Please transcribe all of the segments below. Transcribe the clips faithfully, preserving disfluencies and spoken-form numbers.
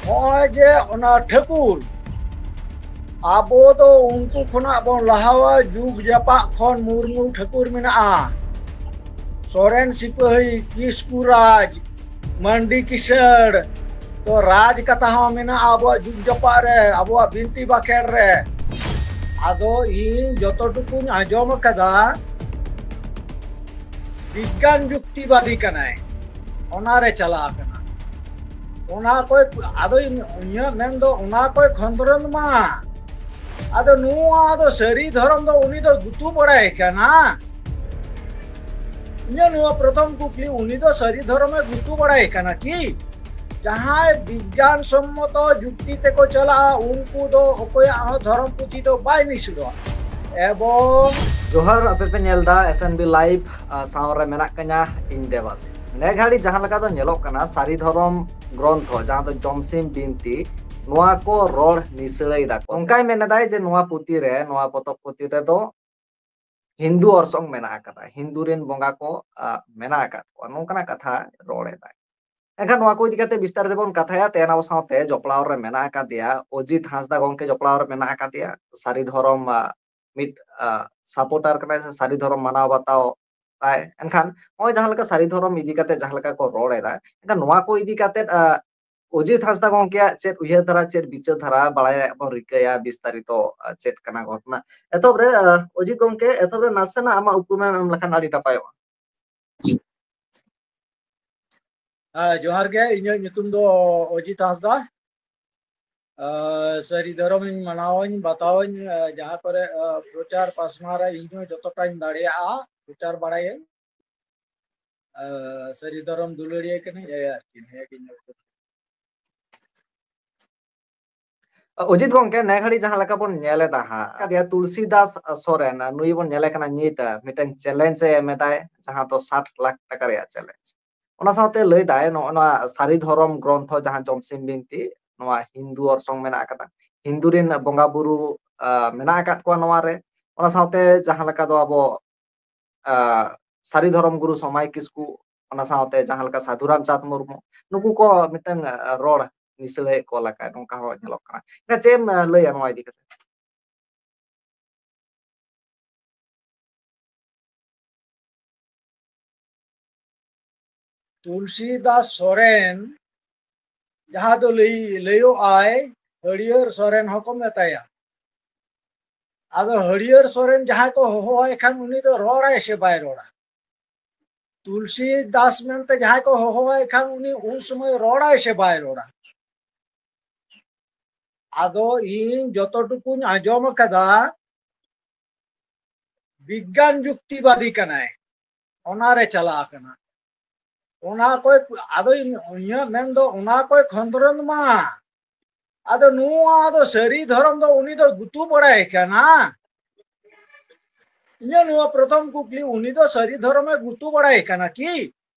ᱱᱚᱜᱼᱚᱭ ᱡᱮ ᱚᱱᱟ ᱴᱷᱟᱹᱠᱩᱨ, ᱟᱵᱚ ᱫᱚ ᱩᱱᱠᱩ ᱠᱷᱚᱱᱟᱜ ᱵᱚᱱ ᱞᱟᱦᱟᱣᱟ᱾ ᱡᱩᱜᱽ ᱡᱟᱯᱟᱜ ᱠᱷᱚᱱ ᱢᱩᱨᱢᱩ ᱴᱷᱟᱹᱠᱩᱨ ᱢᱮᱱᱟᱜᱼᱟ, ᱥᱚᱨᱮᱱ ᱥᱤᱯᱟᱹᱦᱤ, ᱠᱤᱥᱠᱩ ᱨᱟᱡᱽ, ᱢᱟᱱᱰᱤ ᱠᱤᱥᱟᱹᱬ, ᱛᱚ ᱨᱟᱡᱽ ᱠᱟᱛᱷᱟ ᱦᱚᱸ ᱢᱮᱱᱟᱜᱼᱟ ᱟᱵᱚᱣᱟᱜ ᱡᱩᱜᱽ ᱡᱟᱯᱟᱜ ᱨᱮ, ᱟᱵᱚᱣᱟᱜ ᱵᱤᱱᱛᱤ ᱵᱟᱠᱷᱮᱲ ᱨᱮ᱾ ᱟᱫᱚ ᱤᱧ ᱡᱚᱛᱚ ᱴᱩᱠᱩᱧ ᱟᱸᱡᱚᱢ ᱟᱠᱟᱫᱟ, ᱵᱤᱜᱽᱜᱟᱱ ᱡᱩᱠᱛᱤᱵᱟᱫᱤ ᱠᱟᱱᱟᱭ, ᱚᱱᱟᱨᱮ ᱪᱟᱞᱟᱣ ᱟᱠᱟᱱᱟ᱾ ᱚᱱᱟ ᱠᱚᱭ, ᱟᱫᱚ ᱤᱧᱟᱹᱜ ᱢᱮᱱ ᱫᱚ ᱚᱱᱟ ᱠᱚᱭ ᱠᱷᱚᱸᱫᱽᱨᱚᱸᱫᱽ ᱢᱟ᱾ ᱟᱫᱚ ᱱᱚᱣᱟ ᱫᱚ ᱥᱟᱹᱨᱤ ᱫᱷᱚᱨᱚᱢ ᱫᱚ ᱩᱱᱤ ᱫᱚ ᱜᱩᱛᱩ ᱵᱟᱲᱟᱭ ᱠᱟᱱᱟ᱾ ᱤᱧᱟᱹᱜ ᱱᱚᱣᱟ ᱯᱨᱚᱛᱷᱚᱢ ᱠᱩᱠᱞᱤ, ᱩᱱᱤ ᱫᱚ ᱥᱟᱹᱨᱤ ᱫᱷᱚᱨᱚᱢᱮ ᱜᱩᱛᱩ ᱵᱟᱲᱟᱭ ᱠᱟᱱᱟ ᱠᱤ? ᱡᱟᱦᱟᱸᱭ ᱵᱤᱜᱽᱜᱟᱱ ᱥᱚᱢᱢᱚᱛᱚ ᱡᱩᱠᱛᱤ ᱛᱮᱠᱚ ᱪᱟᱞᱟᱜᱼᱟ, ᱩᱱᱠᱩ ᱫᱚ ᱚᱠᱚᱭᱟᱜ ᱦᱚᱸ ᱫᱷᱚᱨᱚᱢ ᱯᱩᱛᱷᱤ ᱫᱚ ᱵᱟᱭ ᱱᱤᱥᱲᱚᱜᱼᱟ᱾ ᱮᱵᱚᱝ ᱡᱚᱦᱟᱨ, ᱟᱯᱮ ᱯᱮ ᱧᱮᱞ ᱮᱫᱟ S N B Live, ᱟᱨ ᱥᱟᱶ ᱨᱮ ᱢᱮᱱᱟᱜ ᱠᱟᱹᱧᱟ ᱤᱧ ᱫᱮᱵᱟᱥᱤᱥ᱾ ᱱᱮ ᱜᱷᱟᱹᱲᱤ ᱡᱟᱦᱟᱸ ᱞᱮᱠᱟ ᱫᱚ ᱧᱮᱞᱚᱜ ᱠᱟᱱᱟ, ᱥᱟᱹᱨᱤ ᱫᱷᱚᱨᱚᱢ ᱜᱨᱚᱱᱛᱷᱚ ᱡᱟᱦᱟᱸ ᱫᱚ ᱡᱚᱢᱥᱤᱢ ᱵᱤᱱᱛᱤ, ᱱᱚᱣᱟ ᱠᱚ ᱨᱚᱲ ᱱᱤᱥᱲᱟᱹᱭ ᱫᱟᱠᱚ᱾ ᱚᱱᱠᱟᱭ ᱢᱮᱱ ᱮᱫᱟᱭ ᱡᱮ ᱱᱚᱣᱟ ᱯᱩᱛᱷᱤ ᱨᱮ, ᱱᱚᱣᱟ ᱯᱚᱛᱚᱵ ᱯᱩᱛᱷᱤ ᱨᱮᱫᱚ ᱦᱤᱱᱫᱩ ᱚᱨᱥᱚᱝ ᱢᱮᱱᱟᱜ ᱟᱠᱟᱫᱟ, ᱦᱤᱱᱫᱩ ᱨᱮᱱ ᱵᱚᱸᱜᱟ ᱠᱚ, ᱟ, ᱢᱮᱱᱟᱜ ᱟᱠᱟᱫ ᱠᱚᱣᱟ, ᱱᱚᱝᱠᱟᱱᱟᱜ ᱠᱟᱛᱷᱟ ᱨᱚᱲ ᱮᱫᱟᱭ᱾ ᱮᱱᱠᱷᱟᱱ ᱱᱚᱣᱟ ᱠᱚ ᱤᱫᱤ ᱠᱟᱛᱮ ᱵᱤᱥᱛᱟᱨᱤᱛ ᱵᱚᱱ ᱠᱟᱛᱷᱟᱭᱟ᱾ ᱛᱮᱦᱮᱧ ᱟᱵᱚ ᱥᱟᱶᱛᱮ ᱡᱚᱯᱲᱟᱣ ᱨᱮ ᱢᱮᱱᱟᱜ ᱟᱠᱟᱫᱮᱭᱟ ᱚᱡᱤᱛ ᱦᱟᱸᱥᱫᱟ ᱜᱚᱢᱠᱮ, ᱡᱚᱯᱲᱟᱣ ᱨᱮ ᱢᱮᱱᱟᱜ ᱟᱠᱟᱫᱮᱭᱟ, ᱥᱟᱹᱨᱤ ᱫᱷᱚᱨᱚᱢ, ᱟ, ᱢᱤᱫ, ᱟ, supporter ᱠᱟᱱᱟᱭ, ᱥᱮ ᱥᱟᱹᱨᱤ ᱫᱷᱚᱨᱚᱢ ᱢᱟᱱᱟᱣ ᱵᱟᱛᱟᱣ ᱟᱭ᱾ ᱮᱱᱠᱷᱟᱱ ᱱᱚᱜᱼᱚᱭ ᱡᱟᱦᱟᱸ ᱞᱮᱠᱟ ᱥᱟᱹᱨᱤ ᱫᱷᱚᱨᱚᱢ ᱤᱫᱤ ᱠᱟᱛᱮ ᱡᱟᱦᱟᱸ ᱞᱮᱠᱟ ᱠᱚ ᱨᱚᱲ ᱮᱫᱟ, ᱮᱱᱠᱷᱟᱱ ᱱᱚᱣᱟ ᱠᱚ ᱤᱫᱤ ᱠᱟᱛᱮ, ᱟ, ᱚᱡᱤᱛ ᱦᱟᱸᱥᱫᱟ ᱜᱚᱢᱠᱮᱭᱟᱜ ᱪᱮᱫ ᱩᱭᱦᱟᱹᱨ ᱫᱷᱟᱨᱟ, ᱪᱮᱫ ᱵᱤᱪᱟᱹᱨ ᱫᱷᱟᱨᱟ ᱵᱟᱲᱟᱭ ᱨᱮᱭᱟᱜ ᱵᱚᱱ ᱨᱤᱠᱟᱹᱭᱟ ᱵᱤᱥᱛᱟᱨᱤᱛᱚ, ᱟ, ᱪᱮᱫ ᱠᱟᱱᱟ ᱜᱷᱚᱴᱚᱱᱟ᱾ ᱮᱛᱚᱦᱚᱵ ᱨᱮ, ᱟ, ᱚᱡᱤᱛ ᱜᱚᱢᱠᱮ, ᱮᱛᱚᱦᱚᱵ ᱨᱮ ᱱᱟᱥᱮᱱᱟᱜ ᱟᱢᱟᱜ ᱩᱯᱨᱩᱢ ᱮᱢ ᱞᱮᱠᱷᱟᱱ ᱟᱹᱰᱤ ᱱᱟᱯᱟᱭᱚᱜᱼᱟ᱾ ᱦᱮᱸ, ᱡᱚᱦᱟᱨ ᱜᱮ, ᱤᱧᱟᱹᱜ ᱧᱩᱛᱩᱢ ᱫᱚ ᱚᱡᱤᱛ ᱦᱟᱸᱥᱫᱟ᱾ ᱟ, ᱥᱟᱹᱨᱤ ᱫᱷᱚᱨᱚᱢ ᱤᱧ ᱢᱟᱱᱟᱣᱟᱹᱧ, ᱵᱟᱛᱟᱣᱟᱹᱧ, ᱟ, ᱡᱟᱦᱟᱸ ᱠᱚᱨᱮ, ᱟ, ᱯᱨᱚᱪᱟᱨ ᱯᱟᱥᱱᱟᱣ ᱨᱮ ᱤᱧ ᱦᱚᱸ ᱡᱚᱛᱚᱴᱟᱧ ᱫᱟᱲᱮᱭᱟᱜᱼᱟ, ᱯᱨᱚᱪᱟᱨ ᱵᱟᱲᱟᱭᱟᱹᱧ᱾ ᱟ, ᱥᱟᱹᱨᱤ ᱫᱷᱚᱨᱚᱢ ᱫᱩᱞᱟᱹᱲᱤᱭᱟᱹ ᱠᱟᱹᱱᱟᱹᱧ, ᱮᱭ ᱟᱨᱠᱤ, ᱱᱤᱭᱟᱹ ᱜᱮ ᱤᱧᱟᱹᱜ ᱩᱯᱨᱩᱢ᱾ ᱚᱡᱤᱛ ᱜᱚᱢᱠᱮ, ᱱᱮ ᱜᱷᱟᱹᱲᱤᱡ ᱡᱟᱦᱟᱸ ᱞᱮᱠᱟ ᱵᱚᱱ ᱧᱮᱞ ᱮᱫᱟ ᱦᱟᱸᱜ, ᱠᱟᱫᱮᱭᱟ ᱛᱩᱞᱥᱤᱫᱟᱥ ᱥᱚᱨᱮᱱ, ᱱᱩᱭ ᱵᱚᱱ ᱧᱮᱞᱮ ᱠᱟᱱᱟ ᱱᱤᱛ, ᱢᱤᱫᱴᱟᱝ challenge ᱮ ᱮᱢ ᱮᱫᱟᱭ, ᱡᱟᱦᱟᱸ ᱫᱚ ᱥᱟᱴ ᱞᱟᱠᱷ ᱴᱟᱠᱟ ᱨᱮᱭᱟᱜ challenge᱾ ᱚᱱᱟ ᱥᱟᱶᱛᱮ ᱞᱟᱹᱭ ᱫᱟᱭ, ᱱᱚᱜᱼᱚ ᱱᱚᱣᱟ ᱥᱟᱹᱨᱤ ᱫᱷᱚᱨᱚᱢ ᱜᱨᱚᱱᱛᱷᱚ ᱡᱟᱦᱟᱸ ᱡᱚᱢᱥᱤᱢ ᱵᱤᱱᱛᱤ, ᱱᱚᱣᱟ ᱦᱤᱱᱫᱩ ᱚᱨᱥᱚᱝ ᱢᱮᱱᱟᱜ ᱟᱠᱟᱫᱟ, ᱦᱤᱱᱫᱩ ᱨᱮᱱ ᱵᱚᱸᱜᱟ ᱵᱩᱨᱩ, ᱟ, ᱢᱮᱱᱟᱜ ᱟᱠᱟᱫ ᱠᱚᱣᱟ ᱱᱚᱣᱟ ᱨᱮ᱾ ᱚᱱᱟ ᱥᱟᱶᱛᱮ ᱡᱟᱦᱟᱸ ᱞᱮᱠᱟ ᱫᱚ ᱟᱵᱚ, ᱟ, ᱥᱟᱹᱨᱤ ᱫᱷᱚᱨᱚᱢ ᱜᱩᱨᱩ ᱥᱚᱢᱟᱭ ᱠᱤᱥᱠᱩ, ᱚᱱᱟ ᱥᱟᱶᱛᱮ ᱡᱟᱦᱟᱸ ᱞᱮᱠᱟ ᱥᱟᱫᱷᱩ ᱨᱟᱢᱪᱟᱸᱫᱽ ᱢᱩᱨᱢᱩ, ᱱᱩᱠᱩ ᱠᱚ ᱢᱤᱫᱴᱟᱝ, ᱟ, ᱨᱚᱲ ᱱᱤᱥᱲᱟᱹᱭᱮᱫ ᱠᱚ ᱞᱮᱠᱟ, ᱱᱚᱝᱠᱟ ᱦᱚᱸ ᱧᱮᱞᱚᱜ ᱠᱟᱱᱟ᱾ ᱪᱮᱫ ᱮᱢ, ᱮ, ᱞᱟᱹᱭᱟ ᱱᱚᱣᱟ ᱤᱫᱤ ᱠᱟᱛᱮ? ᱛᱩᱞᱥᱤᱫᱟᱥ ᱥᱚᱨᱮᱱ, ᱡᱟᱦᱟᱸ ᱫᱚ ᱞᱟᱹᱭ, ᱞᱟᱹᱭᱚᱜ ᱟᱭ, ᱦᱟᱹᱨᱭᱟᱹᱲ ᱥᱚᱨᱮᱱ ᱦᱚᱸᱠᱚ ᱢᱮᱛᱟᱭᱟ᱾ ᱟᱫᱚ ᱦᱟᱹᱨᱭᱟᱹᱲ ᱥᱚᱨᱮᱱ ᱡᱟᱦᱟᱸᱭ ᱠᱚ ᱦᱚᱦᱚᱣᱟᱭ ᱠᱷᱟᱱ, ᱩᱱᱤ ᱫᱚ ᱨᱚᱲᱟᱭ ᱥᱮ ᱵᱟᱭ ᱨᱚᱲᱟ? ᱛᱩᱞᱥᱤᱫᱟᱥ ᱢᱮᱱᱛᱮ ᱡᱟᱦᱟᱸᱭ ᱠᱚ ᱦᱚᱦᱚᱣᱟᱭ ᱠᱷᱟᱱ, ᱩᱱᱤ ᱩᱱ ᱥᱚᱢᱚᱭ ᱨᱚᱲᱟᱭ ᱥᱮ ᱵᱟᱭ ᱨᱚᱲᱟ? ᱟᱫᱚ ᱤᱧ ᱡᱚᱛᱚ ᱴᱩᱠᱩᱧ ᱟᱸᱡᱚᱢ ᱟᱠᱟᱫᱟ, ᱵᱤᱜᱽᱜᱟᱱ ᱡᱩᱠᱛᱤᱵᱟᱫᱤ ᱠᱟᱱᱟᱭ, ᱚᱱᱟᱨᱮ ᱪᱟᱞᱟᱣ ᱟᱠᱟᱱᱟ᱾ ᱚᱱᱟ ᱠᱚᱭ, ᱟᱫᱚ ᱤᱧ, ᱤᱧᱟᱹᱜ ᱢᱮᱱ ᱫᱚ ᱚᱱᱟ ᱠᱚᱭ ᱠᱷᱚᱸᱫᱽᱨᱚᱸᱫᱽ ᱢᱟ᱾ ᱟᱫᱚ ᱱᱚᱣᱟ ᱫᱚ ᱥᱟᱹᱨᱤ ᱫᱷᱚᱨᱚᱢ ᱫᱚ ᱩᱱᱤ ᱫᱚ ᱜᱩᱛᱩ ᱵᱟᱲᱟᱭ ᱠᱟᱱᱟ᱾ ᱤᱧᱟᱹᱜ ᱱᱚᱣᱟ ᱯᱨᱚᱛᱷᱚᱢ ᱠᱩᱠᱞᱤ, ᱩᱱᱤ ᱫᱚ ᱥᱟᱹᱨᱤ ᱫᱷᱚᱨᱚᱢᱮ ᱜᱩᱛᱩ ᱵᱟᱲᱟᱭ ᱠᱟᱱᱟ ᱠᱤ?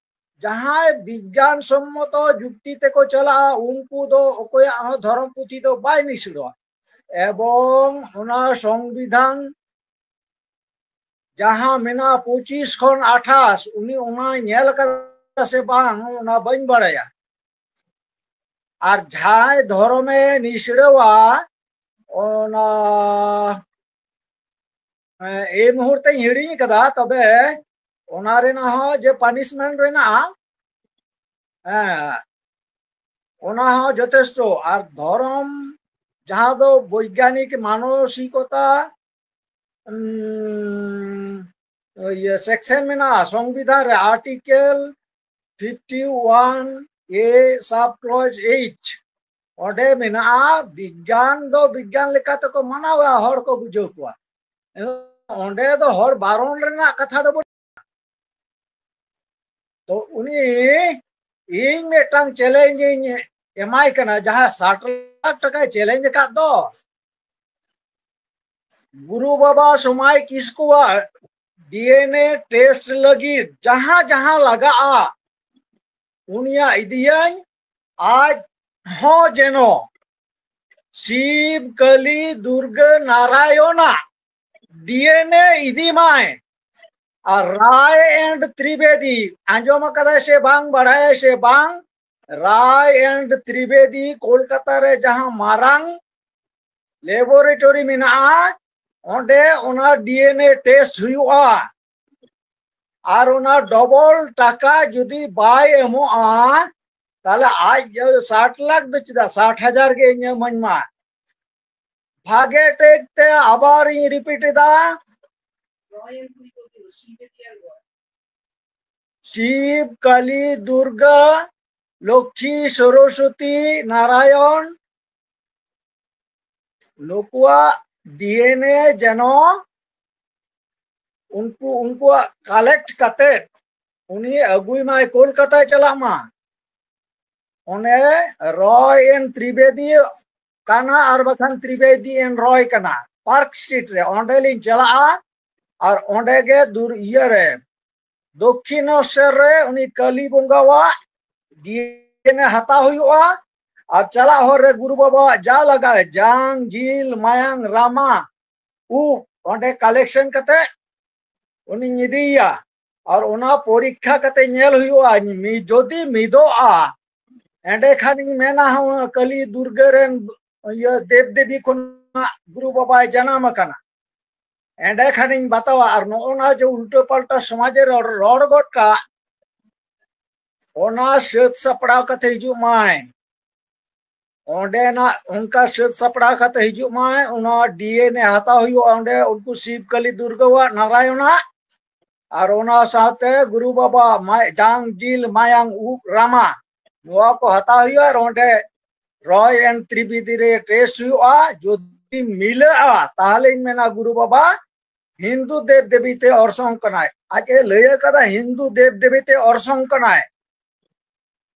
ᱡᱟᱦᱟᱸᱭ ᱵᱤᱜᱽᱜᱟᱱ ᱥᱚᱢᱢᱚᱛᱚ ᱡᱩᱠᱛᱤ ᱛᱮᱠᱚ ᱪᱟᱞᱟᱜᱼᱟ, ᱩᱱᱠᱩ ᱫᱚ ᱚᱠᱚᱭᱟᱜ ᱦᱚᱸ ᱫᱷᱚᱨᱚᱢ ᱯᱩᱛᱷᱤ ᱫᱚ ᱵᱟᱭ ᱱᱤᱥᱲᱚᱜᱼᱟ᱾ ᱮᱵᱚᱝ ᱚᱱᱟ ᱥᱚᱝᱵᱤᱫᱷᱟᱱ ᱡᱟᱦᱟᱸ ᱢᱮᱱᱟᱜᱼᱟ ᱯᱚᱸᱪᱤᱥ ᱠᱷᱚᱱ ᱟᱴᱷᱟᱥ, ᱩᱱᱤ ᱚᱱᱟᱭ ᱧᱮᱞ ᱟᱠᱟᱫᱟ ᱥᱮ ᱵᱟᱝ, ᱚᱱᱟ ᱵᱟᱹᱧ ᱵᱟᱲᱟᱭᱟ᱾ ᱟᱨ ᱡᱟᱦᱟᱸᱭ ᱫᱷᱚᱨᱚᱢᱮ ᱱᱤᱥᱲᱟᱹᱣᱟ, ᱚᱱᱟ, ᱮᱸ, ᱮᱭ ᱢᱩᱦᱩᱨᱛᱮᱧ ᱦᱤᱲᱤᱧ ᱟᱠᱟᱫᱟ, ᱛᱚᱵᱮ ᱚᱱᱟ ᱨᱮᱱᱟᱜ ᱦᱚᱸ ᱡᱮ punishment ᱢᱮᱱᱟᱜᱼᱟ, ᱦᱮᱸ, ᱚᱱᱟ ᱦᱚᱸ ᱡᱚᱛᱷᱮᱥᱴᱚ᱾ ᱟᱨ ᱫᱷᱚᱨᱚᱢ, ᱡᱟᱦᱟᱸ ᱫᱚ ᱵᱳᱭᱜᱟᱱᱤᱠ ᱢᱟᱱᱚᱥᱤᱠᱚᱛᱟ, ᱩᱸ, ᱤᱭᱟᱹ, section ᱢᱮᱱᱟᱜᱼᱟ ᱥᱚᱝᱵᱤᱫᱷᱟᱱ ᱨᱮ, article fifty one A sub clause H, ᱚᱸᱰᱮ ᱢᱮᱱᱟᱜᱼᱟ, ᱵᱤᱜᱽᱜᱟᱱ ᱫᱚ ᱵᱤᱜᱽᱜᱟᱱ ᱞᱮᱠᱟ ᱛᱮᱠᱚ ᱢᱟᱱᱟᱣᱟ, ᱦᱚᱲ ᱠᱚ ᱵᱩᱡᱷᱟᱹᱣ ᱠᱚᱣᱟ᱾ ᱚᱸᱰᱮ ᱫᱚ ᱦᱚᱲ ᱵᱟᱨᱚᱱ ᱨᱮᱱᱟᱜ ᱠᱟᱛᱷᱟ ᱫᱚ ᱵᱟᱹᱱᱩᱜ᱾ ᱛᱚ ᱩᱱᱤ, ᱤᱧ ᱢᱤᱫᱴᱟᱝ challenge ᱤᱧ ᱮᱢᱟᱭ ᱠᱟᱱᱟ, ᱡᱟᱦᱟᱸ ᱥᱟᱴ ᱞᱟᱠᱷ ᱴᱟᱠᱟᱭ challenge ᱟᱠᱟᱫ ᱫᱚ, ᱜᱩᱨᱩ ᱵᱟᱵᱟ ᱥᱚᱢᱟᱭ ᱠᱤᱥᱠᱩᱣᱟᱜ DNA test ᱞᱟᱹᱜᱤᱫ ᱡᱟᱦᱟᱸ ᱡᱟᱦᱟᱸ ᱞᱟᱜᱟᱜᱼᱟ, ᱩᱱᱤᱭᱟᱜ ᱤᱫᱤᱭᱟᱹᱧ, ᱟᱡ ᱦᱚᱸ ᱡᱮᱱᱚ ᱥᱤᱵ, ᱠᱟᱹᱞᱤ, ᱫᱩᱨᱜᱟᱹ, ᱱᱟᱨᱟᱭᱚᱱᱟᱜ DNA ᱤᱫᱤ ᱢᱟᱭ᱾ ᱟᱨ ᱨᱟᱭ and ᱛᱨᱤᱵᱮᱫᱤ, ᱟᱸᱡᱚᱢ ᱟᱠᱟᱫᱟᱭ ᱥᱮ ᱵᱟᱝ, ᱵᱟᱲᱟᱭᱟᱭ ᱥᱮ ᱵᱟᱝ, ᱨᱟᱭ ᱮᱱᱰ ᱛᱨᱤᱵᱮᱫᱤ ᱠᱳᱞᱠᱟᱛᱟ ᱨᱮ ᱡᱟᱦᱟᱸ ᱢᱟᱨᱟᱝ ᱞᱮᱵᱚᱨᱮᱴᱚᱨᱤ ᱢᱮᱱᱟᱜᱼᱟ, ᱚᱸᱰᱮ ᱚᱱᱟ ᱰᱤ ᱮᱱ ᱮ ᱴᱮᱥᱴ ᱦᱩᱭᱩᱜᱼᱟ᱾ ᱟᱨ ᱚᱱᱟ ᱰᱚᱵᱚᱞ ᱴᱟᱠᱟ ᱡᱩᱫᱤ ᱵᱟᱭ ᱮᱢᱚᱜᱼᱟ, ᱛᱟᱦᱞᱮ ᱟᱡ ᱥᱟᱴ ᱞᱟᱠᱷ ᱫᱚ ᱪᱮᱫᱟᱜ, ᱥᱟᱴ ᱦᱟᱡᱟᱨ ᱜᱮ ᱤᱧ ᱮᱢᱟᱹᱧ ᱢᱟ᱾ ᱵᱷᱟᱜᱮ ᱴᱷᱤᱠ ᱛᱮ ᱟᱵᱟᱨ ᱤᱧ ᱨᱤᱯᱤᱴ ᱮᱫᱟ, ᱥᱤᱵ, ᱠᱟᱞᱤ, ᱫᱩᱨᱜᱟ, ᱞᱚᱠᱠᱷᱤ, ᱥᱚᱨᱚᱥᱚᱛᱤ, ᱱᱟᱨᱟᱭᱚᱱ, ᱱᱩᱠᱩᱣᱟᱜ ᱰᱤ ᱮᱱ ᱮ ᱡᱮᱱᱚ ᱩᱱᱠᱩ, ᱩᱱᱠᱩᱣᱟᱜ ᱠᱟᱞᱮᱠᱴ ᱠᱟᱛᱮ ᱩᱱᱤ ᱟᱹᱜᱩᱭ ᱢᱟᱭ, ᱠᱳᱞᱠᱟᱛᱟᱭ ᱪᱟᱞᱟᱜ ᱢᱟ᱾ ᱚᱱᱮ ᱨᱚᱭ ᱮᱱ ᱛᱨᱤᱵᱮᱫᱤ ᱠᱟᱱᱟ ᱟᱨ ᱵᱟᱠᱷᱟᱱ ᱛᱨᱤᱵᱮᱫᱤ ᱮᱱ ᱨᱚᱭ ᱠᱟᱱᱟ, ᱯᱟᱨᱠ ᱥᱴᱨᱤᱴ ᱨᱮ, ᱚᱸᱰᱮ ᱞᱤᱧ ᱪᱟᱞᱟᱜᱼᱟ᱾ ᱟᱨ ᱚᱸᱰᱮ ᱜᱮ ᱫᱩᱨ ᱤᱭᱟᱹ ᱨᱮ, ᱫᱚᱠᱠᱷᱤᱱᱮᱥᱚᱨ ᱨᱮ ᱩᱱᱤ ᱠᱟᱹᱞᱤ ᱵᱚᱸᱜᱟᱣᱟᱜ ᱰᱤ ᱮᱱ ᱮ ᱦᱟᱛᱟᱣ ᱦᱩᱭᱩᱜᱼᱟ᱾ ᱟᱨ ᱪᱟᱞᱟᱜ ᱦᱚᱨ ᱨᱮ ᱜᱩᱨᱩ ᱵᱟᱵᱟᱣᱟᱜ ᱡᱟ ᱞᱟᱜᱟᱜᱼᱟ, ᱡᱟᱝ, ᱡᱤᱞ, ᱢᱟᱭᱟᱝ, ᱨᱟᱢᱟ, ᱩᱵ, ᱚᱸᱰᱮ ᱠᱟᱞᱮᱠᱥᱚᱱ ᱠᱟᱛᱮ ᱩᱱᱤᱧ ᱤᱫᱤᱭᱮᱭᱟ᱾ ᱟᱨ ᱚᱱᱟ ᱯᱚᱨᱤᱠᱠᱷᱟ ᱠᱟᱛᱮ ᱧᱮᱞ ᱦᱩᱭᱩᱜᱼᱟ, ᱢᱤ-, ᱡᱩᱫᱤ ᱢᱤᱫᱚᱜᱼᱟ, ᱮᱸᱰᱮ ᱠᱷᱟᱱᱤᱧ ᱢᱮᱱᱟ, ᱦᱚᱸ, ᱠᱟᱹᱞᱤ ᱫᱩᱨᱜᱟᱹ ᱨᱮᱱ ᱤᱭᱟᱹ ᱫᱮᱵ ᱫᱮᱵᱤ ᱠᱷᱚᱱᱟᱜ ᱜᱩᱨᱩ ᱵᱟᱵᱟᱭ ᱡᱟᱱᱟᱢ ᱟᱠᱟᱱᱟ᱾ ᱮᱸᱰᱮ ᱠᱷᱟᱱᱤᱧ ᱵᱟᱛᱟᱣᱟ᱾ ᱟᱨ ᱱᱚᱜᱼᱚ ᱱᱟ ᱡᱮ ᱩᱞᱴᱟᱹ ᱯᱟᱞᱴᱟ ᱥᱚᱢᱟᱡᱮ ᱨᱚᱲ, ᱨᱚᱲ ᱜᱚᱫ ᱠᱟᱜ, ᱚᱱᱟ ᱥᱟᱹᱛ ᱥᱟᱯᱲᱟᱣ ᱠᱟᱛᱮ ᱦᱤᱡᱩᱜ ᱢᱟᱭ᱾ ᱚᱸᱰᱮᱱᱟᱜ ᱚᱱᱠᱟ ᱥᱟᱹᱛ ᱥᱟᱯᱲᱟᱣ ᱠᱟᱛᱮ ᱦᱤᱡᱩᱜ ᱢᱟᱭ, ᱚᱱᱟ ᱰᱤ ᱮᱱ ᱮ ᱦᱟᱛᱟᱣ ᱦᱩᱭᱩᱜᱼᱟ ᱚᱸᱰᱮ, ᱩᱱᱠᱩ ᱥᱤᱵ, ᱠᱟᱹᱞᱤ, ᱫᱩᱨᱜᱟᱹᱣᱟᱜ, ᱱᱟᱨᱟᱭᱚᱱᱟᱜ᱾ ᱟᱨ ᱚᱱᱟ ᱥᱟᱶᱛᱮ ᱜᱩᱨᱩ ᱵᱟᱵᱟ ᱢᱟᱭ-, ᱡᱟᱝ, ᱡᱤᱞ, ᱢᱟᱭᱟᱝ, ᱩᱵ, ᱨᱟᱢᱟ, ᱱᱚᱣᱟ ᱠᱚ ᱦᱟᱛᱟᱣ ᱦᱩᱭᱩᱜᱼᱟ᱾ ᱟᱨ ᱚᱸᱰᱮ ᱨᱚᱭ ᱮᱱᱰ ᱛᱨᱤᱵᱮᱫᱤ ᱨᱮ ᱴᱮᱥᱴ ᱦᱩᱭᱩᱜᱼᱟ᱾ ᱡᱩᱫᱤ ᱢᱤᱞᱟᱹᱜᱼᱟ, ᱛᱟᱦᱞᱮᱧ ᱢᱮᱱᱟ, ᱜᱩᱨᱩ ᱵᱟᱵᱟ ᱦᱤᱱᱫᱩ ᱫᱮᱵ ᱫᱮᱵᱤ ᱛᱮ ᱚᱨᱥᱚᱝ ᱠᱟᱱᱟᱭ᱾ ᱟᱡ ᱮ ᱞᱟᱹᱭ ᱟᱠᱟᱫᱟ, ᱦᱤᱱᱫᱩ ᱫᱮᱵ ᱫᱮᱵᱤ ᱛᱮ ᱚᱨᱥᱚᱝ ᱠᱟᱱᱟᱭ᱾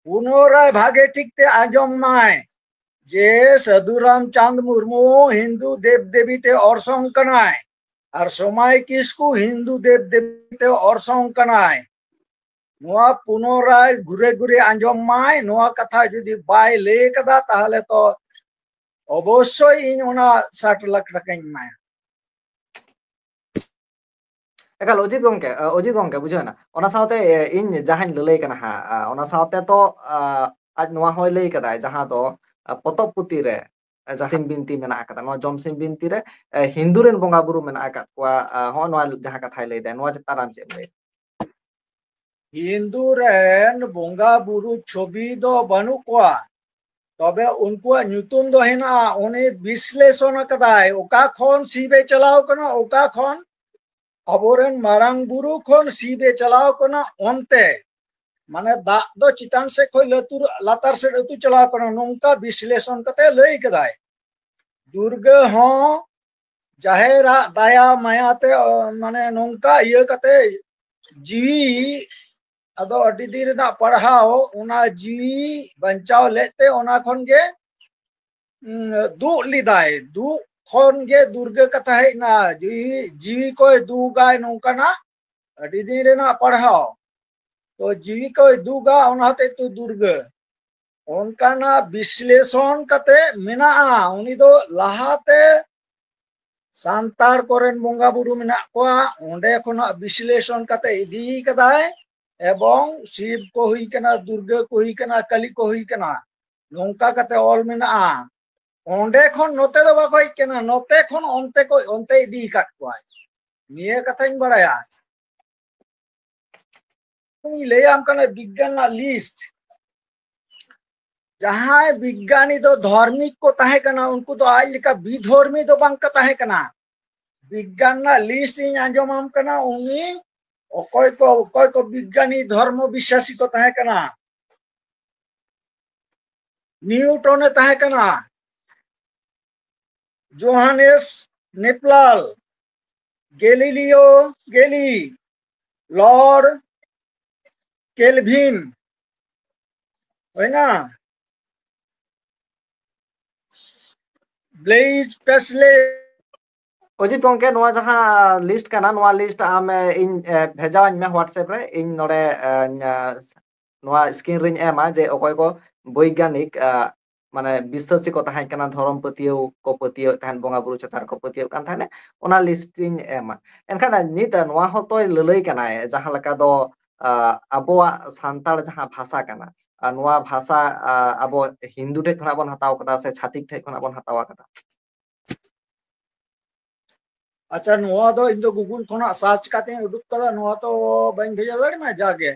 ᱯᱩᱱᱚᱨᱟᱭ ᱵᱷᱟᱜᱮ ᱴᱷᱤᱠ ᱛᱮ ᱟᱸᱡᱚᱢ ᱢᱟᱭ ᱡᱮ ᱥᱟᱹᱫᱷᱩ ᱨᱟᱢᱪᱟᱸᱫᱽ ᱢᱩᱨᱢᱩ ᱦᱤᱱᱫᱩ ᱫᱮᱵ ᱫᱮᱵᱤ ᱛᱮ ᱚᱨᱥᱚᱝ ᱠᱟᱱᱟᱭ, ᱟᱨ ᱥᱚᱢᱟᱭ ᱠᱤᱥᱠᱩ ᱦᱤᱱᱫᱩ ᱫᱮᱵ ᱫᱮᱵᱤ ᱛᱮ ᱚᱨᱥᱚᱝ ᱠᱟᱱᱟᱭ᱾ ᱱᱚᱣᱟ ᱯᱩᱱᱚᱨᱟᱭ ᱜᱷᱩᱨᱮ ᱜᱷᱩᱨᱮ ᱟᱸᱡᱚᱢ ᱢᱟᱭ᱾ ᱱᱚᱣᱟ ᱠᱟᱛᱷᱟ ᱡᱩᱫᱤ ᱵᱟᱭ ᱞᱟᱹᱭ ᱠᱟᱫᱟ, ᱛᱟᱦᱞᱮ ᱛᱚ ᱚᱵᱚᱥᱥᱳᱭ ᱤᱧ ᱚᱱᱟ ᱥᱟᱴ ᱞᱟᱠᱷ ᱴᱟᱠᱟᱧ ᱮᱢᱟᱭᱟ᱾ ᱮᱠᱟᱞ, ᱚᱡᱤᱛ ᱜᱚᱝᱠᱮ, ᱟ, ᱚᱡᱤᱛ ᱜᱚᱝᱠᱮ, ᱵᱩᱡᱷᱟᱹᱣ ᱮᱱᱟ᱾ ᱚᱱᱟ ᱥᱟᱶᱛᱮ, ᱮ, ᱤᱧ ᱡᱟᱦᱟᱸᱧ ᱞᱟᱹᱞᱟᱹᱭ ᱠᱟᱱᱟ ᱦᱟᱸᱜ, ᱟ, ᱚᱱᱟ ᱥᱟᱶᱛᱮ ᱛᱚ, ᱟ, ᱟᱡ ᱱᱚᱣᱟ ᱦᱚᱸᱭ ᱞᱟᱹᱭ ᱠᱟᱫᱟᱭ, ᱡᱟᱦᱟᱸ ᱫᱚ, ᱟ, ᱯᱚᱛᱚᱵ ᱯᱩᱛᱷᱤ ᱨᱮ, ᱟ, ᱡᱟᱦᱟᱸ ᱥᱤᱢ ᱵᱤᱱᱛᱤ ᱢᱮᱱᱟᱜ ᱟᱠᱟᱫᱟ, ᱱᱚᱣᱟ ᱡᱚᱢ ᱥᱤᱢ ᱵᱤᱱᱛᱤ ᱨᱮ, ᱟ, ᱦᱤᱱᱫᱩ ᱨᱮᱱ ᱵᱚᱸᱜᱟ ᱵᱩᱨᱩ ᱢᱮᱱᱟᱜ ᱟᱠᱟᱫ ᱠᱚᱣᱟ, ᱟ, ᱦᱚᱸᱜᱼᱚ ᱱᱚᱣᱟ ᱡᱟᱦᱟᱸ ᱠᱟᱛᱷᱟᱭ ᱞᱟᱹᱭ ᱫᱟᱭ, ᱱᱚᱣᱟ ᱪᱮᱛᱟᱱ ᱨᱮ ᱟᱢ ᱪᱮᱫ ᱮᱢ ᱞᱟᱹᱭᱟ? ᱦᱤᱱᱫᱩ ᱨᱮᱱ ᱵᱚᱸᱜᱟ ᱵᱩᱨᱩ ᱪᱷᱚᱵᱤ ᱫᱚ ᱵᱟᱹᱱᱩᱜ ᱠᱚᱣᱟ, ᱛᱚᱵᱮ ᱩᱱᱠᱩᱣᱟᱜ ᱧᱩᱛᱩᱢ ᱫᱚ ᱦᱮᱱᱟᱜᱼᱟ᱾ ᱩᱱᱤ ᱵᱤᱥᱞᱮᱥᱚᱱ ᱟᱠᱟᱫᱟᱭ, ᱚᱠᱟ ᱠᱷᱚᱱ ᱥᱤᱵ ᱮ ᱪᱟᱞᱟᱣ ᱠᱟᱱᱟ, ᱚᱠᱟ ᱠᱷᱚᱱ ᱟᱵᱚᱨᱮᱱ ᱢᱟᱨᱟᱝ ᱵᱩᱨᱩ ᱠᱷᱚᱱ ᱥᱤᱵ ᱮ ᱪᱟᱞᱟᱣ ᱠᱟᱱᱟ ᱚᱱᱛᱮ, ᱢᱟᱱᱮ ᱫᱟᱜ ᱫᱚ ᱪᱮᱛᱟᱱ ᱥᱮᱫ ᱠᱷᱚᱱ ᱞᱟᱹᱛᱩᱨ, ᱞᱟᱛᱟᱨ ᱥᱮᱫ ᱟᱹᱛᱩ ᱪᱟᱞᱟᱣ ᱠᱟᱱᱟ, ᱱᱚᱝᱠᱟ ᱵᱤᱥᱞᱮᱥᱚᱱ ᱠᱟᱛᱮ ᱞᱟᱹᱭ ᱠᱟᱫᱟᱭ᱾ ᱫᱩᱨᱜᱟᱹ ᱦᱚᱸ ᱡᱟᱦᱮᱨᱟᱜ ᱫᱟᱭᱟ ᱢᱟᱭᱟ ᱛᱮ, ᱚ, ᱢᱟᱱᱮ ᱱᱚᱝᱠᱟ ᱤᱭᱟᱹ ᱠᱟᱛᱮ ᱡᱤᱣᱤ, ᱟᱫᱚ ᱟᱹᱰᱤ ᱫᱤᱱ ᱨᱮᱱᱟᱜ ᱯᱟᱲᱦᱟᱣ, ᱚᱱᱟ ᱡᱤᱣᱤ ᱵᱟᱧᱪᱟᱣ ᱞᱮᱫ ᱛᱮ ᱚᱱᱟ ᱠᱷᱚᱱ ᱜᱮ, ᱩᱸ, ᱫᱩᱜ ᱞᱮᱫᱟᱭ᱾ ᱫᱩᱜ ᱠᱷᱚᱱ ᱜᱮ ᱫᱩᱨᱜᱟᱹ ᱠᱟᱛᱷᱟ ᱦᱮᱡ ᱮᱱᱟ, ᱡᱤᱣᱤ, ᱡᱤᱣᱤ ᱠᱚᱭ ᱫᱩᱜᱟᱭ ᱱᱚᱝᱠᱟᱱᱟᱜ ᱟᱹᱰᱤ ᱫᱤᱱ ᱨᱮᱱᱟᱜ ᱯᱟᱲᱦᱟᱣ᱾ ᱛᱚ ᱡᱤᱣᱤ ᱠᱚᱭ ᱫᱩᱜᱟ, ᱚᱱᱟ ᱦᱚᱛᱮᱡ ᱛᱮ ᱫᱩᱨᱜᱟᱹ᱾ ᱚᱱᱠᱟᱱᱟᱜ ᱵᱤᱥᱞᱮᱥᱚᱱ ᱠᱟᱛᱮ ᱢᱮᱱᱟᱜᱼᱟ᱾ ᱩᱱᱤ ᱫᱚ ᱞᱟᱦᱟᱛᱮ ᱥᱟᱱᱛᱟᱲ ᱠᱚᱨᱮᱱ ᱵᱚᱸᱜᱟ ᱵᱩᱨᱩ ᱢᱮᱱᱟᱜ ᱠᱚᱣᱟ, ᱚᱸᱰᱮ ᱠᱷᱚᱱᱟᱜ ᱵᱤᱥᱞᱮᱥᱚᱱ ᱠᱟᱛᱮ ᱤᱫᱤ ᱠᱟᱫᱟᱭ, ᱮᱵᱚᱝ ᱥᱤᱵ ᱠᱚ ᱦᱩᱭ ᱠᱟᱱᱟ, ᱫᱩᱨᱜᱟᱹ ᱠᱚ ᱦᱩᱭ ᱠᱟᱱᱟ, ᱠᱟᱞᱤ ᱠᱚ ᱦᱩᱭ ᱠᱟᱱᱟ, ᱱᱚᱝᱠᱟ ᱠᱟᱛᱮ ᱚᱞ ᱢᱮᱱᱟᱜᱼᱟ᱾ ᱚᱸᱰᱮ ᱠᱷᱚᱱ ᱱᱚᱛᱮ ᱫᱚ ᱵᱟᱠᱚ ᱦᱮᱡ ᱠᱟᱱᱟ, ᱱᱚᱛᱮ ᱠᱷᱚᱱ ᱚᱱᱛᱮ ᱠᱚ, ᱚᱱᱛᱮ ᱤᱫᱤ ᱟᱠᱟᱫ ᱠᱚᱣᱟᱭ᱾ ᱱᱤᱭᱟᱹ ᱠᱟᱛᱷᱟᱧ ᱵᱟᱲᱟᱭᱟ᱾ ᱤᱧ ᱞᱟᱹᱭᱟᱢ ᱠᱟᱱᱟ ᱵᱤᱜᱽᱜᱟᱱ ᱨᱮᱱᱟᱜ ᱞᱤᱥᱴ᱾ ᱡᱟᱦᱟᱸᱭ ᱵᱤᱜᱽᱜᱟᱱᱤ ᱫᱚ ᱫᱷᱚᱨᱢᱤᱠ ᱠᱚ ᱛᱟᱦᱮᱸ ᱠᱟᱱᱟ, ᱩᱱᱠᱩ ᱫᱚ ᱟᱡ ᱞᱮᱠᱟ ᱵᱤᱫᱷᱚᱨᱢᱤ ᱫᱚ ᱵᱟᱝ ᱠᱚ ᱛᱟᱦᱮᱸ ᱠᱟᱱᱟ᱾ ᱵᱤᱜᱽᱜᱟᱱ ᱨᱮᱱᱟᱜ ᱞᱤᱥᱴ ᱤᱧ ᱟᱸᱡᱚᱢᱟᱢ ᱠᱟᱱᱟ, ᱩᱱᱤ ᱚᱠᱚᱭ ᱠᱚ, ᱚᱠᱚᱭ ᱠᱚ ᱵᱤᱜᱽᱜᱟᱱᱤ ᱫᱷᱚᱨᱢᱚ ᱵᱤᱥᱥᱟᱥᱤ ᱠᱚ ᱛᱟᱦᱮᱸ ᱠᱟᱱᱟ᱾ ᱱᱤᱭᱩᱴᱚᱱᱮ ᱛᱟᱦᱮᱸ ᱠᱟᱱᱟ, ᱡᱳᱦᱟᱱᱮᱥ ᱱᱮᱯᱞᱟᱞ, ᱜᱮᱞᱤᱞᱤᱭᱳ ᱜᱮᱞᱤ, ᱞᱚᱨᱰ ᱠᱮᱞᱵᱷᱤᱱ, ᱦᱩᱭᱱᱟ, ᱵᱞᱮᱤᱡ ᱯᱮᱥᱞᱮ᱾ ᱚᱡᱤᱛ ᱜᱚᱝᱠᱮ, ᱱᱚᱣᱟ ᱡᱟᱦᱟᱸ ᱞᱤᱥᱴ ᱠᱟᱱᱟ, ᱱᱚᱣᱟ ᱞᱤᱥᱴ ᱟᱢ, ᱮ, ᱤᱧ, ᱮ, ᱵᱷᱮᱡᱟᱣᱟᱹᱧ ᱢᱮ WhatsApp ᱨᱮ᱾ ᱤᱧ ᱱᱚᱰᱮ, ᱮ, ᱱᱚᱣᱟ ᱥᱠᱨᱤᱱ ᱨᱤᱧ ᱮᱢᱟ ᱡᱮ ᱚᱠᱚᱭ ᱠᱚ ᱵᱳᱭᱜᱟᱱᱤᱠ, ᱟ, ᱢᱟᱱᱮ ᱵᱤᱥᱥᱟᱹᱥᱤ ᱠᱚ ᱛᱟᱦᱮᱸ ᱠᱟᱱᱟ, ᱫᱷᱚᱨᱚᱢ ᱯᱟᱹᱛᱭᱟᱹᱣ ᱠᱚ ᱯᱟᱹᱛᱭᱟᱹᱣ ᱛᱟᱦᱮᱸᱫ, ᱵᱚᱸᱜᱟ ᱵᱩᱨᱩ ᱪᱮᱛᱟᱱ ᱨᱮᱠᱚ ᱯᱟᱹᱛᱭᱟᱹᱣ ᱠᱟᱱ ᱛᱟᱦᱮᱸᱫ, ᱚᱱᱟ ᱞᱤᱥᱴ ᱤᱧ ᱮᱢᱟ᱾ ᱮᱱᱠᱷᱟᱱ ᱱᱤᱛ ᱱᱚᱣᱟ ᱦᱚᱸᱛᱚᱭ ᱞᱟᱹᱞᱟᱹᱭ ᱠᱟᱱᱟᱭ, ᱡᱟᱦᱟᱸ ᱞᱮᱠᱟ ᱫᱚ, ᱟ, ᱟᱵᱚᱣᱟᱜ ᱥᱟᱱᱛᱟᱲ ᱡᱟᱦᱟᱸ ᱵᱷᱟᱥᱟ ᱠᱟᱱᱟ, ᱟᱨ ᱱᱚᱣᱟ ᱵᱷᱟᱥᱟ, ᱟ, ᱟᱵᱚ ᱦᱤᱱᱫᱩ ᱴᱷᱮᱡ ᱠᱷᱚᱱᱟᱜ ᱵᱚᱱ ᱦᱟᱛᱟᱣ ᱠᱟᱫᱟ ᱥᱮ ᱪᱷᱟᱛᱤᱠ ᱴᱷᱮᱡ ᱠᱷᱚᱱᱟᱜ ᱵᱚᱱ ᱦᱟᱛᱟᱣ ᱟᱠᱟᱫᱟ? ᱟᱪᱪᱷᱟ, ᱱᱚᱣᱟ ᱫᱚ ᱤᱧ ᱫᱚ Google ᱠᱷᱚᱱᱟᱜ search ᱠᱟᱛᱮᱧ ᱩᱰᱩᱠ ᱠᱟᱫᱟ, ᱱᱚᱣᱟ ᱛᱚ ᱵᱟᱹᱧ ᱵᱷᱮᱡᱟ ᱫᱟᱲᱮᱭᱟᱢᱟ ᱡᱟᱜᱮ᱾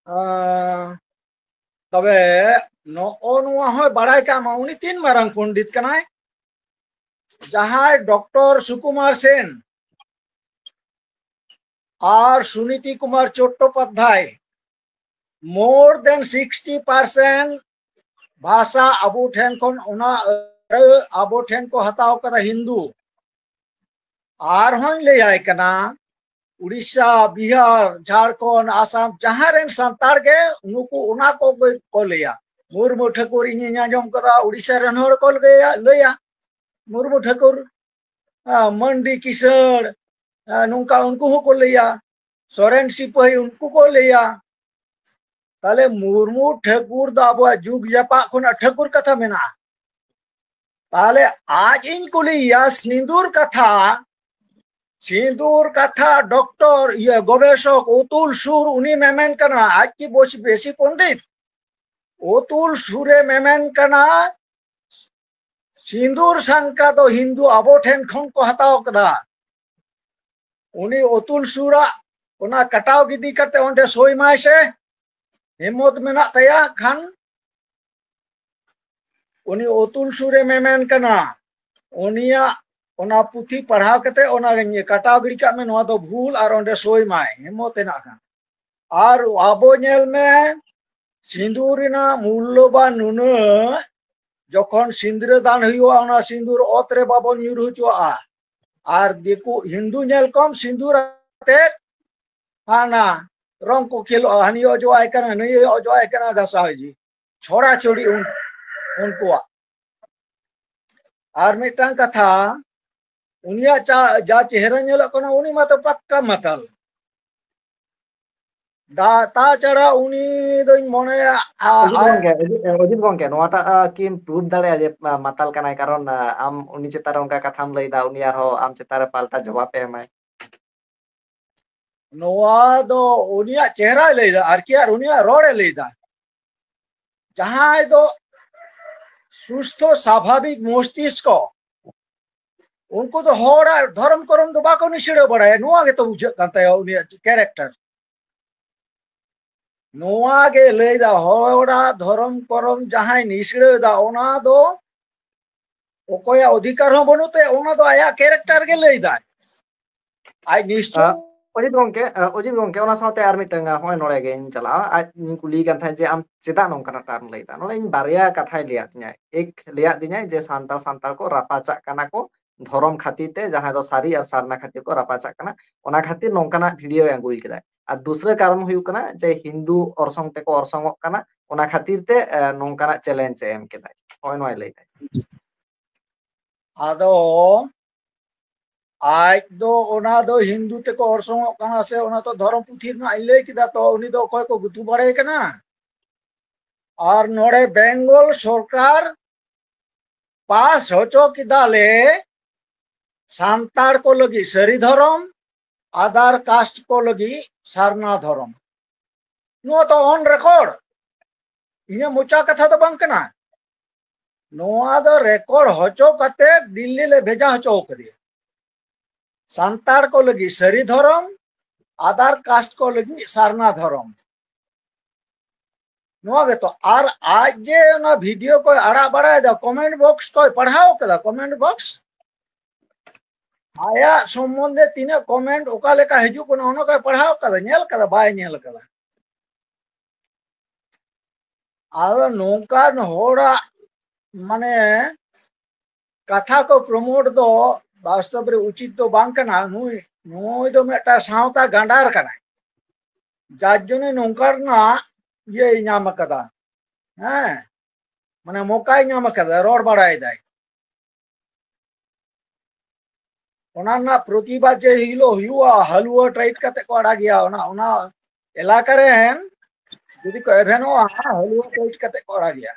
ᱟᱸ, ᱛᱚᱵᱮ ᱱᱚᱜᱼᱚ ᱱᱚᱣᱟ ᱦᱚᱸᱭ ᱵᱟᱲᱟᱭ ᱠᱟᱜ ᱢᱟ, ᱩᱱᱤ ᱛᱤᱱ ᱢᱟᱨᱟᱝ ᱯᱚᱱᱰᱤᱛ ᱠᱟᱱᱟᱭ? ᱡᱟᱦᱟᱸᱭ ᱰᱚᱠᱴᱚᱨ ᱥᱩᱠᱩᱢᱟᱨ ᱥᱮᱱ ᱟᱨ Suniti Kumar Chattopadhyay, more than sixty percent ᱵᱷᱟᱥᱟ ᱟᱵᱚ ᱴᱷᱮᱱ ᱠᱷᱚᱱ, ᱚᱱᱟ ᱟᱹᱲᱟᱹ ᱟᱵᱚ ᱴᱷᱮᱱ ᱠᱚ ᱦᱟᱛᱟᱣ ᱠᱟᱫᱟ ᱦᱤᱱᱫᱩ᱾ ᱟᱨᱦᱚᱸᱧ ᱞᱟᱹᱭᱟᱭ ᱠᱟᱱᱟ, ᱩᱲᱤᱥᱥᱟ, ᱵᱤᱦᱟᱨ, ᱡᱷᱟᱲᱠᱷᱚᱸᱰ, ᱟᱥᱟᱢ, ᱡᱟᱦᱟᱸ ᱨᱮᱱ ᱥᱟᱱᱛᱟᱲ ᱜᱮ ᱩᱱᱠᱩ ᱚᱱᱟ ᱠᱚ ᱠᱚ ᱞᱟᱹᱭᱟ᱾ ᱢᱩᱨᱢᱩ ᱴᱷᱟᱹᱠᱩᱨ ᱤᱧᱤᱧ ᱟᱸᱡᱚᱢ ᱠᱟᱫᱟ, ᱩᱲᱤᱥᱥᱟ ᱨᱮᱱ ᱦᱚᱲ ᱠᱚ ᱞᱟᱹᱭᱟ, ᱞᱟᱹᱭᱟ ᱢᱩᱨᱢᱩ ᱴᱷᱟᱹᱠᱩᱨ, ᱦᱮᱸ, ᱢᱟᱱᱰᱤ ᱠᱤᱥᱟᱹᱬ, ᱦᱮᱸ, ᱱᱚᱝᱠᱟ ᱩᱱᱠᱩ ᱦᱚᱸᱠᱚ ᱞᱟᱹᱭᱟ, ᱥᱚᱨᱮᱱ ᱥᱤᱯᱟᱹᱦᱤ ᱩᱱᱠᱩ ᱠᱚ ᱞᱟᱹᱭᱟ᱾ ᱛᱟᱦᱞᱮ ᱢᱩᱨᱢᱩ ᱴᱷᱟᱹᱠᱩᱨ ᱫᱚ ᱟᱵᱚᱣᱟᱜ ᱡᱩᱜᱽ ᱡᱟᱯᱟᱜ ᱠᱷᱚᱱᱟᱜ ᱴᱷᱟᱹᱠᱩᱨ ᱠᱟᱛᱷᱟ ᱢᱮᱱᱟᱜᱼᱟ᱾ ᱛᱟᱦᱞᱮ ᱟᱡ ᱤᱧ ᱠᱩᱞᱤᱭᱮᱭᱟ, ᱥᱤᱸᱫᱩᱨ ᱠᱟᱛᱷᱟ, ᱥᱤᱸᱫᱩᱨ ᱠᱟᱛᱷᱟ ᱰᱚᱠᱴᱚᱨ, ᱤᱭᱟᱹ, ᱜᱚᱵᱮᱥᱚᱠ ᱚᱛᱩᱞ ᱥᱩᱨ ᱩᱱᱤ ᱢᱮᱢᱮᱱ ᱠᱟᱱᱟ, ᱟᱡ ᱠᱤ ᱵᱚᱥ-, ᱵᱮᱥᱤ ᱯᱚᱱᱰᱤᱛ? ᱚᱛᱩᱞ ᱥᱩᱨᱮ ᱢᱮᱢᱮᱱ ᱠᱟᱱᱟ, ᱥᱤᱸᱫᱩᱨ ᱥᱟᱝᱠᱟ ᱫᱚ ᱦᱤᱱᱫᱩ ᱟᱵᱚ ᱴᱷᱮᱱ ᱠᱷᱚᱱ ᱠᱚ ᱦᱟᱛᱟᱣ ᱠᱟᱫᱟ᱾ ᱩᱱᱤ ᱚᱛᱩᱞ ᱥᱩᱨᱟᱜ ᱚᱱᱟ ᱠᱟᱴᱟᱣ ᱜᱤᱰᱤ ᱠᱟᱛᱮ ᱚᱸᱰᱮ ᱥᱳᱭ ᱢᱟᱭ ᱥᱮ, ᱦᱤᱢᱢᱚᱛ ᱢᱮᱱᱟᱜ ᱛᱟᱭᱟ ᱠᱷᱟᱱ᱾ ᱩᱱᱤ ᱚᱛᱩᱞ ᱥᱩᱨᱮ ᱢᱮᱢᱮᱱ ᱠᱟᱱᱟ, ᱩᱱᱤᱭᱟᱜ ᱚᱱᱟ ᱯᱩᱛᱷᱤ ᱯᱟᱲᱦᱟᱣ ᱠᱟᱛᱮ ᱚᱱᱟ ᱠᱟᱴᱟᱣ ᱜᱤᱰᱤ ᱠᱟᱜ ᱢᱮ, ᱱᱚᱣᱟ ᱫᱚ ᱵᱷᱩᱞ, ᱟᱨ ᱚᱸᱰᱮ ᱥᱳᱭ ᱢᱟᱭ, ᱦᱤᱢᱢᱚᱛ ᱦᱮᱱᱟᱜ ᱠᱷᱟᱱ᱾ ᱟᱨ ᱟᱵᱚ ᱧᱮᱞ ᱢᱮ, ᱥᱤᱸᱫᱩᱨ ᱨᱮᱱᱟᱜ ᱢᱩᱞᱞᱚᱵᱟᱱ ᱱᱩᱱᱟᱹᱜ, ᱡᱚᱠᱷᱚᱱ ᱥᱤᱸᱫᱽᱨᱟᱹ ᱫᱟᱱ ᱦᱩᱭᱩᱜᱼᱟ, ᱚᱱᱟ ᱥᱤᱸᱫᱩᱨ ᱚᱛ ᱨᱮ ᱵᱟᱵᱚᱱ ᱧᱩᱨ ᱦᱚᱪᱚᱣᱟᱜᱼᱟ᱾ ᱟᱨ ᱫᱤᱠᱩ, ᱦᱤᱱᱫᱩ ᱧᱮᱞ ᱠᱚᱢ, ᱥᱤᱸᱫᱩᱨ ᱟᱛᱮᱫ ᱦᱟᱱᱟ ᱨᱚᱝ ᱠᱚ ᱠᱷᱮᱞᱚᱜᱼᱟ, ᱦᱟᱹᱱᱤ ᱚᱡᱚᱜ ᱟᱭ ᱠᱟᱱᱟ, ᱱᱩᱭ ᱚᱡᱚᱜ ᱟᱭ ᱠᱟᱱᱟ, ᱜᱷᱟᱥᱟᱣ ᱤᱫᱤ, ᱪᱷᱚᱲᱟ ᱪᱷᱚᱲᱤ ᱩᱱ-, ᱩᱱᱠᱩᱣᱟᱜ᱾ ᱟᱨ ᱢᱤᱫᱴᱟᱝ ᱠᱟᱛᱷᱟ, ᱩᱱᱤᱭᱟᱜ ᱪᱟ-, ᱡᱟ ᱪᱮᱦᱨᱟ ᱧᱮᱞᱚᱜ ᱠᱟᱱᱟ, ᱩᱱᱤ ᱢᱟᱛᱚ ᱯᱟᱠᱠᱟ ᱢᱟᱛᱟᱞ᱾ ᱫᱟ-, ᱛᱟᱪᱷᱟᱲᱟ ᱩᱱᱤ ᱫᱚᱧ ᱢᱚᱱᱮᱭᱟ, ᱟ-, ᱚᱡᱤᱛ ᱟᱭ- ᱜᱚᱝᱠᱮ, ᱚᱡᱤᱛ, ᱚᱡᱤᱛ ᱜᱚᱝᱠᱮ, ᱱᱚᱣᱟᱴᱟᱜ, ᱟ, ᱠᱤᱢ proof ᱫᱟᱲᱮᱭᱟᱜᱼᱟ ᱡᱮ, ᱟ, ᱢᱟᱛᱟᱞ ᱠᱟᱱᱟᱭ? ᱠᱟᱨᱚᱱ, ᱟ, ᱟᱢ ᱩᱱᱤ ᱪᱮᱛᱟᱱ ᱨᱮ ᱚᱱᱠᱟ ᱠᱟᱛᱷᱟᱢ ᱞᱟᱹᱭᱫᱟ, ᱩᱱᱤ ᱟᱨᱦᱚᱸ ᱟᱢ ᱪᱮᱛᱟᱱ ᱨᱮ ᱯᱟᱞᱴᱟ ᱡᱚᱵᱟᱵ ᱮ ᱮᱢᱟᱭ᱾ ᱱᱚᱣᱟ ᱫᱚ ᱩᱱᱤᱭᱟᱜ ᱪᱮᱦᱨᱟᱭ ᱞᱟᱹᱭᱫᱟ ᱟᱨᱠᱤ, ᱟᱨ ᱩᱱᱤᱭᱟᱜ ᱨᱚᱲᱮ ᱞᱟᱹᱭᱫᱟ᱾ ᱡᱟᱦᱟᱸᱭ ᱫᱚ ᱥᱩᱥᱛᱷᱚ ᱥᱟᱵᱷᱟᱵᱤᱠ ᱢᱚᱥᱛᱤᱥᱠᱚ, ᱩᱱᱠᱩ ᱫᱚ ᱦᱚᱲᱟᱜ ᱫᱷᱚᱨᱚᱢ ᱠᱚᱨᱚᱢ ᱫᱚ ᱵᱟᱠᱚ ᱱᱤᱥᱲᱟᱹᱣ ᱵᱟᱲᱟᱭᱟ᱾ ᱱᱚᱣᱟ ᱜᱮᱛᱚ ᱵᱩᱡᱷᱟᱹᱜ ᱠᱟᱱ ᱛᱟᱭᱟ ᱩᱱᱤᱭᱟᱜ ᱠᱮᱨᱮᱠᱴᱟᱨ᱾ ᱱᱚᱣᱟ ᱜᱮ ᱞᱟᱹᱭᱫᱟ, ᱦᱚᱲᱟᱜ ᱫᱷᱚᱨᱚᱢ ᱠᱚᱨᱚᱢ ᱡᱟᱦᱟᱸᱭ ᱱᱤᱥᱲᱟᱹᱣ ᱮᱫᱟ, ᱚᱱᱟ ᱫᱚ ᱚᱠᱚᱭᱟᱜ ᱚᱫᱷᱤᱠᱟᱨ ᱦᱚᱸ ᱵᱟᱹᱱᱩᱜ ᱛᱟᱭᱟ, ᱚᱱᱟ ᱫᱚ ᱟᱭᱟᱜ ᱠᱮᱨᱮᱠᱴᱟᱨ ᱜᱮ ᱞᱟᱹᱭ ᱫᱟᱭ᱾ ᱟᱡ ᱱᱤᱥᱪᱚᱭ ᱟᱸ, ᱚᱡᱤᱛ ᱜᱚᱝᱠᱮ, ᱟᱸ, ᱚᱡᱤᱛ ᱜᱚᱝᱠᱮ, ᱚᱱᱟ ᱥᱟᱶᱛᱮ ᱟᱨ ᱢᱤᱫᱴᱟᱝ, ᱟᱸ, ᱦᱚᱸᱜᱼᱚᱭ ᱱᱚᱰᱮ ᱜᱮᱧ ᱪᱟᱞᱟᱜᱼᱟ᱾ ᱟᱡ ᱤᱧ ᱠᱩᱞᱤᱭᱮ ᱠᱟᱱ ᱛᱟᱦᱮᱸᱫ ᱡᱮ ᱟᱢ ᱪᱮᱫᱟᱜ ᱱᱚᱝᱠᱟᱱᱟᱜ term ᱞᱟᱹᱭ ᱫᱟ? ᱱᱚᱰᱮ ᱤᱧ ᱵᱟᱨᱭᱟ ᱠᱟᱛᱷᱟᱭ ᱞᱟᱹᱭᱟᱫ ᱛᱤᱧᱟᱹ᱾ ᱮᱠ, ᱞᱟᱹᱭᱟᱫ ᱫᱤᱧᱟᱭ ᱡᱮ ᱥᱟᱱᱛᱟᱲ, ᱥᱟᱱᱛᱟᱲ ᱠᱚ ᱨᱟᱯᱟᱪᱟᱜ ᱠᱟᱱᱟ ᱠᱚ ᱫᱷᱚᱨᱚᱢ ᱠᱷᱟᱹᱛᱤᱨ ᱛᱮ, ᱡᱟᱦᱟᱸ ᱫᱚ ᱥᱟᱹᱨᱤ ᱟᱨ ᱥᱟᱨᱱᱟ ᱠᱷᱟᱹᱛᱤᱨ ᱠᱚ ᱨᱟᱯᱟᱪᱟᱜ ᱠᱟᱱᱟ, ᱚᱱᱟ ᱠᱷᱟᱹᱛᱤᱨ ᱱᱚᱝᱠᱟᱱᱟᱜ video ᱮ ᱟᱹᱜᱩᱭ ᱠᱮᱫᱟᱭ᱾ ᱟᱨ ᱫᱩᱥᱨᱟᱹ ᱠᱟᱨᱚᱱ ᱦᱩᱭᱩᱜ ᱠᱟᱱᱟ ᱡᱮ ᱦᱤᱱᱫᱩ ᱚᱨᱥᱚᱝ ᱛᱮᱠᱚ ᱚᱨᱥᱚᱝᱚᱜ ᱠᱟᱱᱟ, ᱚᱱᱟ ᱠᱷᱟᱹᱛᱤᱨ ᱛᱮ, ᱮ, ᱱᱚᱝᱠᱟᱱᱟᱜ challenge ᱮ ᱮᱢ ᱠᱮᱫᱟᱭ᱾ ᱦᱚᱸᱜᱼᱚᱭ ᱱᱚᱣᱟᱭ ᱞᱟᱹᱭ ᱫᱟᱭ᱾ ᱟᱫᱚ ᱟᱡ ᱫᱚ ᱚᱱᱟ ᱫᱚ ᱦᱤᱱᱫᱩ ᱛᱮᱠᱚ ᱚᱨᱥᱚᱝᱚᱜ ᱠᱟᱱᱟ ᱥᱮ, ᱚᱱᱟ ᱛᱚ ᱫᱷᱚᱨᱚᱢ ᱯᱩᱛᱷᱤ ᱨᱮᱱᱟᱜ ᱤᱧ ᱞᱟᱹᱭ ᱠᱮᱫᱟ, ᱛᱚ ᱩᱱᱤ ᱫᱚ ᱚᱠᱚᱭ ᱠᱚ ᱜᱩᱛᱩ ᱵᱟᱲᱟᱭ ᱠᱟᱱᱟ? ᱟᱨ ᱱᱚᱰᱮ ᱵᱮᱝᱜᱚᱞ ᱥᱚᱨᱠᱟᱨ ᱯᱟᱥ ᱦᱚᱪᱚ ᱠᱮᱫᱟ ᱞᱮ ᱥᱟᱱᱛᱟᱲ ᱠᱚ ᱞᱟᱹᱜᱤᱫ ᱥᱟᱹᱨᱤ ᱫᱷᱚᱨᱚᱢ, other caste ᱠᱚ ᱞᱟᱹᱜᱤᱫ ᱥᱟᱨᱱᱟ ᱫᱷᱚᱨᱚᱢ᱾ ᱱᱚᱣᱟ ᱫᱚ on record, ᱤᱧᱟᱹᱜ ᱢᱚᱪᱟ ᱠᱟᱛᱷᱟ ᱫᱚ ᱵᱟᱝ ᱠᱟᱱᱟ᱾ ᱱᱚᱣᱟ ᱫᱚ record ᱦᱚᱪᱚ ᱠᱟᱛᱮ ᱫᱤᱞᱞᱤ ᱞᱮ ᱵᱷᱮᱡᱟ ᱦᱚᱪᱚ ᱠᱟᱫᱮᱭᱟ᱾ ᱥᱟᱱᱛᱟᱲ ᱠᱚ ᱞᱟᱹᱜᱤᱫ ᱥᱟᱹᱨᱤ ᱫᱷᱚᱨᱚᱢ, other caste ᱠᱚ ᱞᱟᱹᱜᱤᱫ ᱥᱟᱨᱱᱟ ᱫᱷᱚᱨᱚᱢ᱾ ᱱᱚᱣᱟ ᱜᱮᱛᱚ᱾ ᱟᱨ ᱟᱡ ᱡᱮ ᱚᱱᱟ video ᱠᱚᱭ ᱟᱲᱟᱜ ᱵᱟᱲᱟᱭᱮᱫᱟ, comment box ᱠᱚᱭ ᱯᱟᱲᱦᱟᱣ ᱠᱟᱫᱟ, comment box? ᱟᱭᱟᱜ ᱥᱚᱢᱵᱚᱱᱫᱷᱮ ᱛᱤᱱᱟᱹᱜ comment ᱚᱠᱟ ᱞᱮᱠᱟ ᱦᱤᱡᱩᱜ ᱠᱟᱱᱟ, ᱚᱱᱟ ᱠᱚᱭ ᱯᱟᱲᱦᱟᱣ ᱠᱟᱫᱟ, ᱧᱮᱞ ᱠᱟᱫᱟ, ᱵᱟᱭ ᱧᱮᱞ ᱠᱟᱫᱟ? ᱟᱫᱚ ᱱᱚᱝᱠᱟᱱ ᱦᱚᱲᱟᱜ ᱢᱟᱱᱮ ᱠᱟᱛᱷᱟ ᱠᱚ promote ᱫᱚ ᱵᱟᱥᱛᱚᱵ ᱨᱮ ᱩᱪᱤᱛ ᱫᱚ ᱵᱟᱝ ᱠᱟᱱᱟ᱾ ᱱᱩᱭ, ᱱᱩᱭ ᱫᱚ ᱢᱤᱫᱴᱟᱝ ᱥᱟᱶᱛᱟ ᱜᱟᱸᱰᱟᱨ ᱠᱟᱱᱟᱭ, ᱡᱟᱨ ᱡᱚᱱᱱᱚ ᱱᱚᱝᱠᱟ ᱨᱮᱱᱟᱜ ᱤᱭᱟᱹᱭ ᱧᱟᱢ ᱟᱠᱟᱫᱟ᱾ ᱦᱮᱸ, ᱢᱟᱱᱮ ᱢᱚᱠᱟᱭ ᱧᱟᱢ ᱟᱠᱟᱫᱟ, ᱨᱚᱲ ᱵᱟᱲᱟᱭᱮᱫᱟᱭ᱾ ᱚᱱᱟ ᱨᱮᱱᱟᱜ ᱯᱨᱚᱛᱤᱵᱟᱫ ᱡᱮ ᱦᱤᱞᱳᱜ ᱦᱩᱭᱩᱜᱼᱟ, ᱦᱟᱹᱞᱩᱣᱟᱹ tight ᱠᱟᱛᱮ ᱠᱚ ᱟᱲᱟᱜᱮᱭᱟ᱾ ᱚᱱᱟ, ᱚᱱᱟ ᱮᱞᱟᱠᱟ ᱨᱮᱱ ᱡᱩᱫᱤ ᱠᱚ ᱮᱵᱷᱮᱱᱚᱜᱼᱟ, ᱦᱟᱹᱞᱩᱣᱟᱹ tight ᱠᱟᱛᱮ ᱠᱚ ᱟᱲᱟᱜᱮᱭᱟ᱾